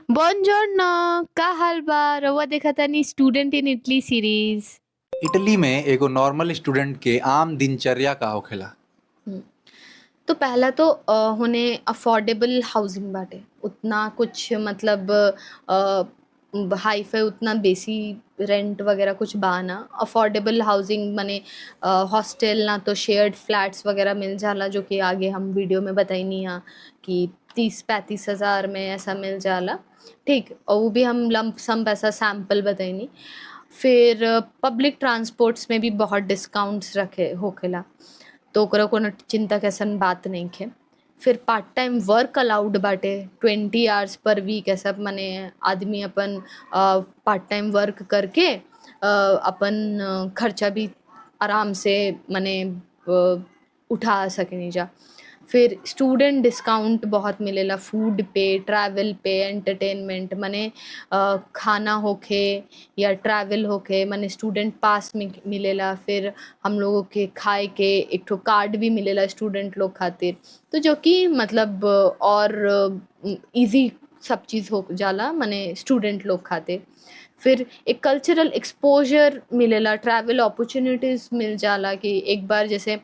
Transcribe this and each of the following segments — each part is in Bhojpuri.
बोंजोर्नो, का हाल बा? रउआ देखतानी student in Italy series. Italy में एगो नॉर्मल स्टूडेंट के आम दिनचर्या का होखेला? तो पहला तो होने अफोर्डेबल हाउसिंग बाटे। उतना कुछ मतलब हाई-फाई उतना बेसी रेंट वगैरह कुछ बा ना। अफोर्डेबल हाउसिंग माने हॉस्टल ना तो शेयर्ड फ्लैट्स वगैरह मिल जाला, जो कि आगे हम वीडियो में बताइनी हा कि 30-35 हजार में ऐसा मिल जाला, ठीक? और वो भी हम लंप सम पैसा सैंपल बताइनी। फिर पब्लिक ट्रांसपोर्ट्स में भी बहुत डिस्काउंट्स रखे होखेला, तो ओकरा कोनो चिंता के अइसन बात नइखे। फिर पार्ट टाइम वर्क अलाउड बाटे, 20 आवर्स पर वीक, ऐसा माने आदमी अपन पार्ट टाइम वर्क करके अपन खर्चा भी आराम से माने उठा सकेनी जा। फिर स्टूडेंट डिस्काउंट बहुत मिलेला फूड पे, ट्रैवल पे, एंटरटेनमेंट, माने खाना होखे या ट्रैवल होखे, माने स्टूडेंट पास में मिलेला। फिर हम लोगों के खाए के एक ठो कार्ड भी मिलेला स्टूडेंट लोग खातिर, तो जो कि मतलब और इजी सब चीज़ हो जाला माने स्टूडेंट लोग खातिर। फिर एक कल्चरल एक्सपोजर मिलेला, ट्रैवल अपॉर्चुनिटीज़ मिल जाला कि एक बार जैसे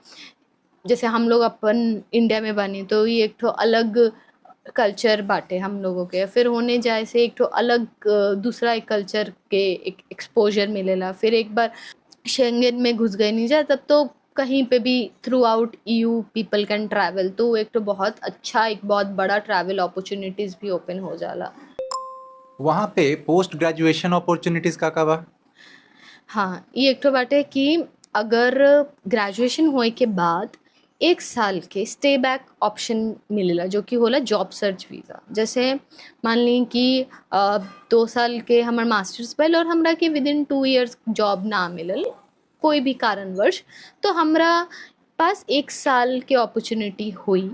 जैसे हम लोग अपन इंडिया में बानी तो ये एक ठो अलग कल्चर बाटे हम लोगों के। फिर होने जाए से एक ठो अलग दूसरा एक कल्चर के एक एक्सपोजर मिलेला। फिर एक बार शेंगेन में घुस गए नहीं जा, तब तो कहीं पे भी throughout EU people can travel, तो एक तो बहुत अच्छा, एक बहुत बड़ा ट्रैवल अपॉर्चुनिटीज़ भी ओपन हो जाला। वहाँ पे पोस्ट ग्रेजुएशन अपॉर्चुनिटीज का का बा? हाँ, ये एक ठो बाटे कि अगर ग्रेजुएशन होए के बाद एक साल के स्टे बैक ऑप्शन मिलेला, जो कि होला जॉब सर्च वीज़ा। जैसे मान ली कि 2 साल के हमर मास्टर्स भइल और हमरा के विद इन 2 इयर्स जॉब ना मिलल कोई भी कारणवश, तो हमरा पास एक साल के अपॉर्चुनिटी हुई,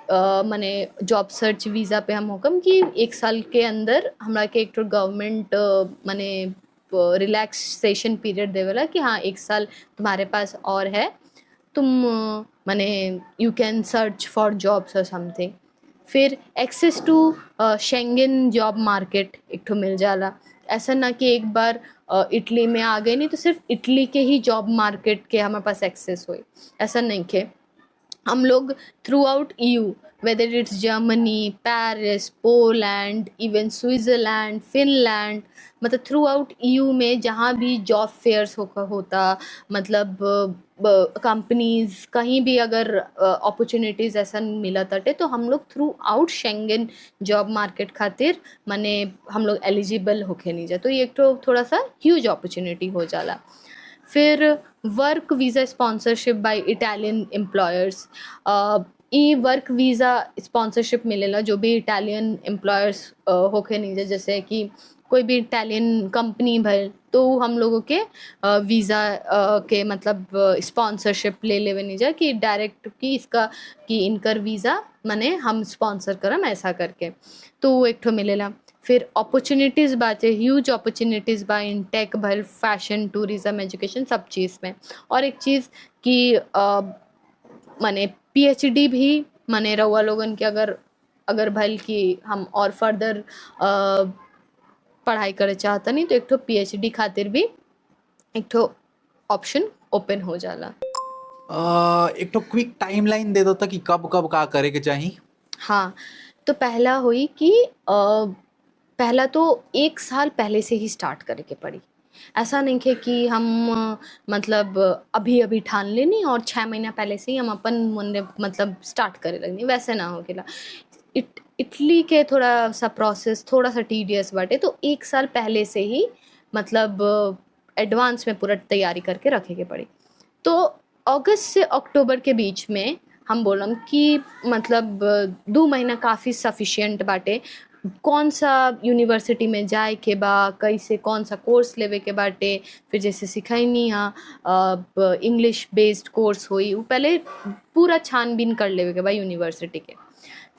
माने जॉब सर्च वीज़ा पे हम होकम कि एक साल के अंदर हमरा के एक ठो गवर्नमेंट माने रिलैक्सेशन पीरियड देवेला कि हाँ, एक साल तुम्हारे पास और है, तुम माने you can search for jobs or something। फिर access to Schengen job market एक ठो मिल जाला। ऐसा ना कि एक बार इटली में आ गए नहीं तो सिर्फ इटली के ही जॉब मार्केट के हमारे पास एक्सेस होई, ऐसा नहीं के। हम लोग throughout EU, whether it's Germany, Paris, Poland, even Switzerland, Finland, मतलब थ्रू आउट ईयू में जहाँ भी जॉब फेयर्स हो होता, मतलब कंपनीज कहीं भी अगर अपॉर्चुनिटीज़ ऐसा मिला ताटे, तो हम लोग through out Schengen job market खातिर माने हम लोग एलिजिबल होखे नहीं जा। तो ये एक तो थोड़ा सा ह्यूज अपॉर्चुनिटी हो जाला। फिर work visa sponsorship by Italian employers, ई वर्क वीज़ा स्पॉन्सरशिप मिलेला जो भी इटालियन एम्प्लॉयर्स होखे नहीं जा। जैसे कि कोई भी इटालियन कंपनी भइल तो उ हम लोगों के वीज़ा के मतलब स्पॉन्सरशिप ले लेवे नहीं जा कि डायरेक्ट कि इसका कि इनकर वीज़ा माने हम स्पॉन्सर करम, ऐसा करके, तो वो एक ठो मिलेला। फिर अपॉर्चुनिटीज़ बाटे, ह्यूज अपॉर्चुनिटीज़ बा इन टेक भइल, फैशन, टूरिज्म, एजुकेशन, सब चीज़ में। और एक चीज़ कि माने पीएचडी भी माने रउआ लोगन के अगर अगर भइल कि हम और फर्दर पढ़ाई करे चाहतनी, तो एक ठो पीएचडी खातिर भी एक ठो ऑप्शन ओपन हो जाला। एक ठो क्विक टाइमलाइन दे दो कि कब कब का करे के चाही। हाँ, तो पहला हुई कि पहला तो एक साल पहले से ही स्टार्ट करे के पड़ी। ऐसा नहीं है कि हम मतलब अभी अभी ठान लेनी और 6 महीना पहले से ही हम अपन मन मतलब स्टार्ट करे लगनी, वैसे ना होकेला। इटली के थोड़ा सा प्रोसेस थोड़ा सा टीडियस बाटे, तो एक साल पहले से ही मतलब एडवांस में पूरा तैयारी करके रखे के पड़ी। तो अगस्त से अक्टूबर के बीच में हम बोलम कि मतलब 2 महीना काफ़ी सफिशिएंट बाटे। कौन सा यूनिवर्सिटी में जाए के बा, कैसे कौन सा कोर्स लेवे के बाटे, फिर जैसे सिखैनी हा इंग्लिश बेस्ड कोर्स होई, उ पहले पूरा छानबीन कर लेवे के बा यूनिवर्सिटी के।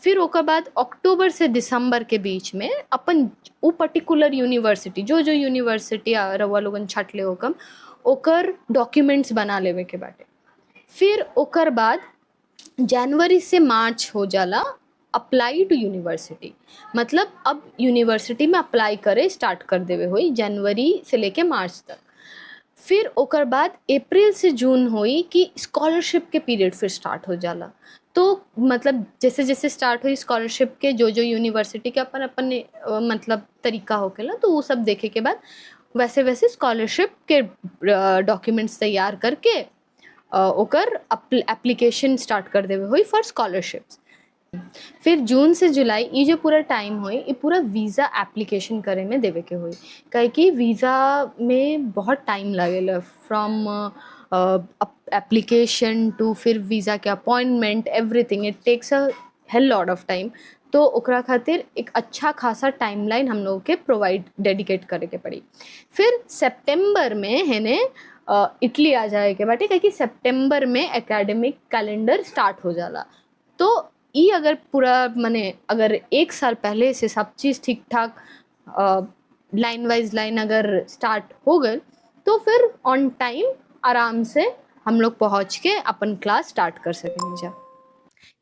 फिर ओकर बाद अक्टूबर से दिसंबर के बीच में अपन उ पर्टिकुलर यूनिवर्सिटी, जो जो यूनिवर्सिटी रउआ लोगन छाटले होकम, ओकर डॉक्यूमेंट्स बना लेवे के बाटे। फिर ओकर बाद जनवरी से मार्च हो जाला। अप्लाई टू यूनिवर्सिटी, मतलब अब यूनिवर्सिटी में अप्लाई करे स्टार्ट कर देवे होई जनवरी से लेके मार्च तक। फिर ओकर बाद अप्रैल से जून होई कि स्कॉलरशिप के पीरियड फिर स्टार्ट हो जाला। तो मतलब जैसे जैसे स्टार्ट हुई स्कॉलरशिप के जो जो यूनिवर्सिटी के अपन अपन मतलब तरीका होखेला, तो वो सब देखे के बाद वैसे वैसे स्कॉलरशिप के डॉक्यूमेंट्स तैयार करके ओकर एप्लीकेशन स्टार्ट कर देवे होई फॉर स्कॉलरशिप्स। फिर जून से जुलाई ये जो पूरा टाइम होई, ये पूरा वीज़ा एप्लीकेशन करे में देवे के होई, काहे कि वीज़ा में बहुत टाइम लगेला, फ्रॉम एप्लीकेशन टू फिर वीज़ा के appointment, everything it takes a hell lot of time. तो ओकरा खातिर एक अच्छा खासा टाइमलाइन हम लोग के प्रोवाइड डेडिकेट करे के पड़ी। फिर सितंबर में है ने इटली आ जाए के बाटे, काहे कि सितंबर में एकेडमिक कैलेंडर स्टार्ट हो जाला। तो ई अगर पूरा माने अगर एक साल पहले से सब चीज़ ठीक ठाक लाइन वाइज लाइन अगर स्टार्ट हो गए, तो फिर ऑन टाइम आराम से हम लोग पहुँच के अपन क्लास स्टार्ट कर सकेंगे। जा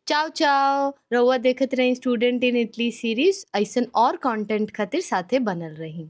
चाओ चाओ, रउआ देखत रही स्टूडेंट इन इटली सीरीज। ऐसन और कंटेंट खातिर साथे बनल रही।